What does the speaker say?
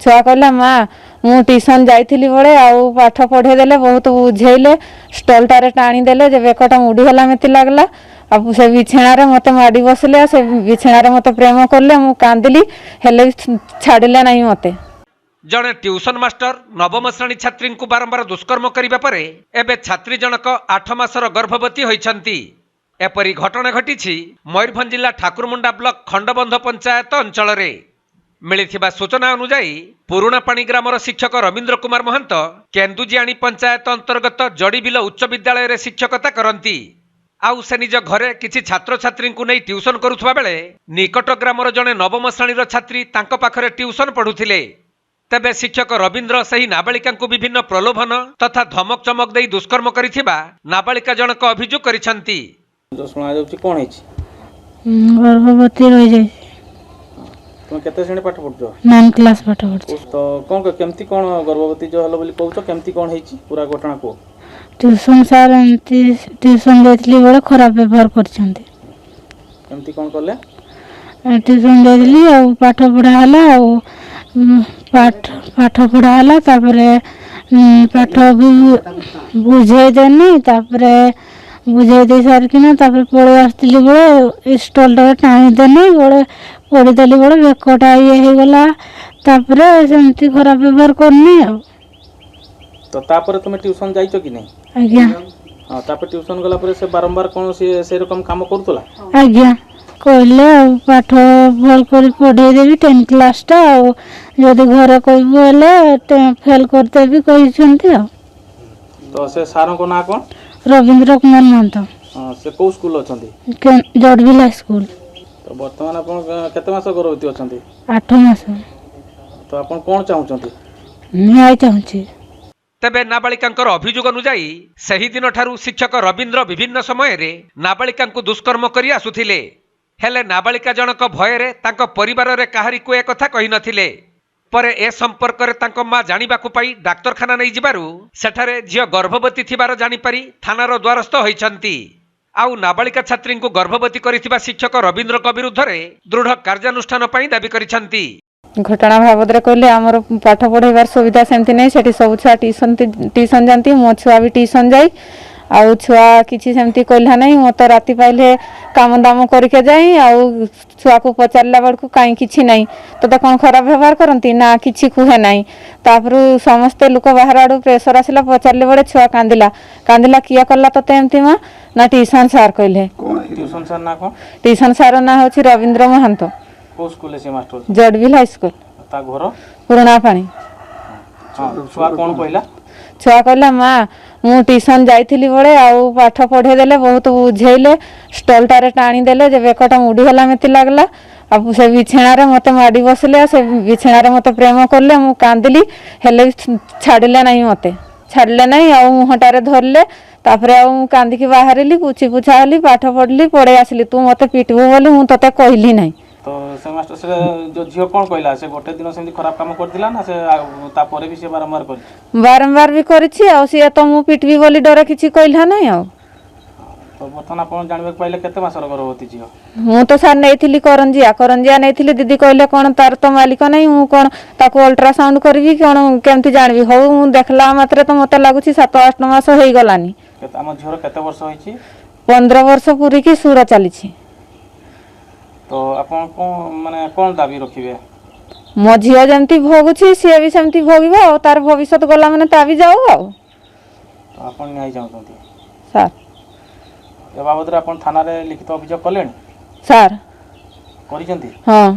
ଛୁଆ କହିଲା, ମା, ମୁଁ ଟ୍ୟୁସନ୍ ଯାଇଥିଲି ବେଳେ ଆଉ ପାଠ ପଢ଼େଇ ଦେଲେ, ବହୁତ ବୁଝେଇଲେ, ଷ୍ଟଲ୍ଟାରେ ଟାଣିଦେଲେ ଯେ ବେକଟା ମୁଡ଼ି ହେଲା ଏମିତି ଲାଗିଲା। ଆଉ ସେ ବିଛଣାରେ ମୋତେ ମାଡ଼ି ବସିଲେ ଆଉ ସେ ବିଛଣାରେ ମୋତେ ପ୍ରେମ କଲେ। ମୁଁ କାନ୍ଦିଲି, ହେଲେ ବି ଛାଡ଼ିଲେ ନାହିଁ ମୋତେ। ଜଣେ ଟ୍ୟୁସନ ମାଷ୍ଟର ନବମ ଶ୍ରେଣୀ ଛାତ୍ରୀଙ୍କୁ ବାରମ୍ବାର ଦୁଷ୍କର୍ମ କରିବା ପରେ ଏବେ ଛାତ୍ରୀ ଜଣକ 8 ମାସର ଗର୍ଭବତୀ ହୋଇଛନ୍ତି। ଏପରି ଘଟଣା ଘଟିଛି ମୟୂରଭଞ୍ଜ ଜିଲ୍ଲା ଠାକୁରମୁଣ୍ଡା ବ୍ଲକ ଖଣ୍ଡବନ୍ଧ ପଞ୍ଚାୟତ ଅଞ୍ଚଳରେ। ମିଳିଥିବା ସୂଚନା ଅନୁଯାୟୀ, ପୁରୁଣାପାଣି ଗ୍ରାମର ଶିକ୍ଷକ ରବୀନ୍ଦ୍ର କୁମାର ମହାନ୍ତ କେନ୍ଦୁଜିଆଣି ପଞ୍ଚାୟତ ଅନ୍ତର୍ଗତ ଜଡ଼ିବିଲ ଉଚ୍ଚ ବିଦ୍ୟାଳୟରେ ଶିକ୍ଷକତା କରନ୍ତି। ଆଉ ସେ ନିଜ ଘରେ କିଛି ଛାତ୍ରଛାତ୍ରୀଙ୍କୁ ନେଇ ଟ୍ୟୁସନ କରୁଥିବା ବେଳେ ନିକଟ ଗ୍ରାମର ଜଣେ ନବମ ଶ୍ରେଣୀର ଛାତ୍ରୀ ତାଙ୍କ ପାଖରେ ଟ୍ୟୁସନ ପଢୁଥିଲେ। ତେବେ ଶିକ୍ଷକ ରବୀନ୍ଦ୍ର ସେହି ନାବାଳିକାଙ୍କୁ ବିଭିନ୍ନ ପ୍ରଲୋଭନ ତଥା ଧମକ ଚମକ ଦେଇ ଦୁଷ୍କର୍ମ କରିଥିବା ନାବାଳିକା ଜଣକ ଅଭିଯୋଗ କରିଛନ୍ତି। ଯୋଉ ଶୁଣାଯାଉଛି, କ'ଣ ହେଇଛି? ଗର୍ଭବତୀ ରହିଯାଇଛି। ତୁମେ କେତେ ଶ୍ରେଣୀ ପାଠ ପଢୁଛ? 9 କ୍ଲାସ୍ ପାଠ ପଢୁଛି। ତ କ'ଣ କେମିତି କ'ଣ ଗର୍ଭବତୀ ଯୋଉ ହେଲ ବୋଲି କହୁଛ, କେମିତି କ'ଣ ହେଇଛି, ପୁରା ଘଟଣା କୁହ। ଟ୍ୟୁସନ୍ ସାର୍ ଏମିତି ଟ୍ୟୁସନ୍ ଯାଇଥିଲି ବେଳେ ଖରାପ ବ୍ୟବହାର କରିଛନ୍ତି। କେମିତି କ'ଣ କଲେ? ଟ୍ୟୁସନ୍ ଯାଇଥିଲି ଆଉ ପାଠ ପଢ଼ା ହେଲା, ଆଉ ପାଠ ପଢ଼ା ହେଲା, ତାପରେ ପାଠ ବି ବୁଝେଇଦେନି। ତାପରେ ବୁଝେଇ ଦେଇ ସାରିକିନା ତାପରେ ପଳେଇ ଆସିଥିଲି ବେଳେ ଷ୍ଟଲ୍ଟାରେ ଟାଣିଦେନି ବେଳେ ପଡ଼ିଦେଲି ବେଳେ ବେକଟା ଇଏ ହେଇଗଲା। ତାପରେ ସେମିତି ଖରାପ ବ୍ୟବହାର କରିନି ଆଉ। ତ ତାପରେ ତୁମେ ଟ୍ୟୁସନ୍ ଯାଇଛ କି ନାହିଁ? ଆଜ୍ଞା। ହଁ, ତାପରେ ଟ୍ୟୁସନ୍ ଗଲା ପରେ ସେ ବାରମ୍ବାର କ'ଣ ସିଏ ସେରକମ କାମ କରୁଥିଲା? ଆଜ୍ଞା, କହିଲେ ଆଉ ପାଠ ଭଲ କରି ପଢ଼େଇ ଦେବି 10 କ୍ଲାସ୍ଟା, ଆଉ ଯଦି ଘରେ କହିବୁ ହେଲେ ଫେଲ୍ କରିଦେବି କହିଛନ୍ତି ଆଉ। ତ ସେ ସାରଙ୍କ ନାଁ କ'ଣ? ରବୀନ୍ଦ୍ର କୁମାର ମହାନ୍ତ। ହଁ, ସେ କୋଉ ସ୍କୁଲ ଅଛନ୍ତି? ଜଡ଼ବିଲ ହାଇସ୍କୁଲ। ତ ବର୍ତ୍ତମାନ ଆପଣ କେତେ ମାସ ଗର୍ଭବତୀ ଅଛନ୍ତି? 8 ମାସ। ତ ଆପଣ କ'ଣ ଚାହୁଁଛନ୍ତି? ନ୍ୟାୟ ଚାହୁଁଛି। ତେବେ ନାବାଳିକାଙ୍କର ଅଭିଯୋଗ ଅନୁଯାୟୀ, ସେହିଦିନଠାରୁ ଶିକ୍ଷକ ରବୀନ୍ଦ୍ର ବିଭିନ୍ନ ସମୟରେ ନାବାଳିକାଙ୍କୁ ଦୁଷ୍କର୍ମ କରି ଆସୁଥିଲେ। ହେଲେ ନାବାଳିକା ଜଣକ ଭୟରେ ତାଙ୍କ ପରିବାରରେ କାହାରିକୁ ଏକଥା କହିନଥିଲେ। ପରେ ଏ ସମ୍ପର୍କରେ ତାଙ୍କ ମା ଜାଣିବାକୁ ପାଇ ଡାକ୍ତରଖାନା ନେଇଯିବାରୁ ସେଠାରେ ଝିଅ ଗର୍ଭବତୀ ଥିବାର ଜାଣିପାରି ଥାନାର ଦ୍ୱାରସ୍ଥ ହୋଇଛନ୍ତି। ଆଉ ନାବାଳିକା ଛାତ୍ରୀଙ୍କୁ ଗର୍ଭବତୀ କରିଥିବା ଶିକ୍ଷକ ରବୀନ୍ଦ୍ରଙ୍କ ବିରୁଦ୍ଧରେ ଦୃଢ଼ କାର୍ଯ୍ୟାନୁଷ୍ଠାନ ପାଇଁ ଦାବି କରିଛନ୍ତି। ଘଟଣା ବାବଦରେ କହିଲେ, ଆମର ପାଠ ପଢ଼େଇବାର ସୁବିଧା ସେମିତି ନାହିଁ। ସେଠି ସବୁ ଛୁଆ ଟ୍ୟୁସନ୍ ଯାଆନ୍ତି, ମୋ ଛୁଆ ବି ଟ୍ୟୁସନ୍ ଯାଇ, ଆଉ ଛୁଆ କିଛି ସେମିତି କହିଲା ନାହିଁ। ମୁଁ ତ ରାତି ପାଇଲେ କାମ ଦାମ କରିକି ଯାଇ, ଆଉ ଛୁଆକୁ ପଚାରିଲା ବେଳକୁ କାହିଁ କିଛି ନାହିଁ। ତୋତେ କ'ଣ ଖରାପ ବ୍ୟବହାର କରନ୍ତି? ନା, କିଛି କୁହେ ନାହିଁ। ତାପରୁ ସମସ୍ତେ ଲୋକ ବାହାର ଆଡ଼ୁ ପ୍ରେସର ଆସିଲା। ପଚାରିଲେ ବେଳେ ଛୁଆ କାନ୍ଦିଲା। କାନ୍ଦିଲା, କିଏ କଲା ତୋତେ ଏମିତି ମା? ନା, ଟ୍ୟୁସନ୍ ସାର୍ କହିଲେ। ଟ୍ୟୁସନ୍ ସାର୍ ନାଁ କ'ଣ? ଟ୍ୟୁସନ୍ ସାର୍ ନାଁ ହେଉଛି ରବୀନ୍ଦ୍ର ମହାନ୍ତ। କୋଉ ସ୍କୁଲରେ ସେ ମାଷ୍ଟର ଅଛନ୍ତି? ଜଡ଼ବିଲ ହାଇସ୍କୁଲ। ତା ଘର? ପୁରୁଣା ପାଣି। ହଁ, ଛୁଆ କ'ଣ କହିଲା? ଛୁଆ କହିଲା, ମା, ମୁଁ ଟ୍ୟୁସନ୍ ଯାଇଥିଲି ବେଳେ ଆଉ ପାଠ ପଢ଼େଇ ଦେଲେ, ବହୁତ ବୁଝେଇଲେ, ଷ୍ଟଲ୍ଟାରେ ଟାଣିଦେଲେ ଯେ ବେକଟା ମୁଡ଼ି ହେଲା ଏମିତି ଲାଗିଲା। ଆଉ ସେ ବିଛଣାରେ ମୋତେ ମାଡ଼ି ବସିଲେ ଆଉ ସେ ବିଛଣାରେ ମୋତେ ପ୍ରେମ କଲେ। ମୁଁ କାନ୍ଦିଲି, ହେଲେ ବି ଛାଡ଼ିଲେ ନାହିଁ ମୋତେ, ଛାଡ଼ିଲେ ନାହିଁ। ଆଉ ମୁହଁଟାରେ ଧରିଲେ। ତାପରେ ଆଉ ମୁଁ କାନ୍ଦିକି ବାହାରିଲି, ପୋଛି ପୁଛା ହେଲି, ପାଠ ପଢ଼ିଲି, ପଳେଇ ଆସିଲି। ତୁ ମୋତେ ପିଟିବୁ ବୋଲି ମୁଁ ତୋତେ କହିଲି ନାହିଁ। ତ ସେ ମାଷ୍ଟର, ସେ ଯୋଉ ଝିଅ କ'ଣ କହିଲା? ସେ ଗୋଟେ ଦିନ ସେମିତି ଖରାପ କାମ କରିଥିଲା ନା ସେ ଆଉ ତାପରେ ବି ସେ ବାରମ୍ବାର କରିଛି? ବାରମ୍ବାର ବି କରିଛି, ଆଉ ସିଏ ତ ମୁଁ ପିଟିବି ବୋଲି ଡର କିଛି କହିଲା ନାହିଁ ଆଉ। ତ ବର୍ତ୍ତମାନ ଆପଣ ଜାଣିବାକୁ ପାଇଲେ କେତେ ମାସର ଗର୍ଭବତୀ ଝିଅ? ମୁଁ ତ ସାର୍ ନେଇଥିଲି କରଞ୍ଜିଆ, କରଞ୍ଜିଆ ନେଇଥିଲି। ଦିଦି କହିଲେ, କ'ଣ ତାର ତ ମାଲିକ ନାହିଁ, ମୁଁ କ'ଣ ତାକୁ ଅଲ୍ଟ୍ରାସାଉଣ୍ଡ କରିବି, କ'ଣ କେମିତି ଜାଣିବି? ହଉ, ମୁଁ ଦେଖିଲା ମାତ୍ରେ ତ ମୋତେ ଲାଗୁଛି 7-8 ମାସ ହେଇଗଲାନି। କେତେ ଆମ ଝିଅର କେତେ ବର୍ଷ ହେଇଛି? 15 ବର୍ଷ ପୁରିକି 16 ଚାଲିଛି। ତ ଆପଣ କ'ଣ ମାନେ କ'ଣ ଦାବି ରଖିବେ? ମୋ ଝିଅ ଯେମିତି ଭୋଗୁଛି, ସିଏ ବି ସେମିତି ଭୋଗିବ, ଆଉ ତାର ଭବିଷ୍ୟତ ଗଲା ମାନେ ତା ବି ଯାଉ ଆଉ। ତ ଆପଣ ନ୍ୟାୟ ଚାହୁଁଛନ୍ତି? ସାର୍। ଏ ବାବଦରେ ଆପଣ ଥାନାରେ ଲିଖିତ ଅଭିଯୋଗ କଲେଣି? ସାର୍। କରିଛନ୍ତି? ହଁ।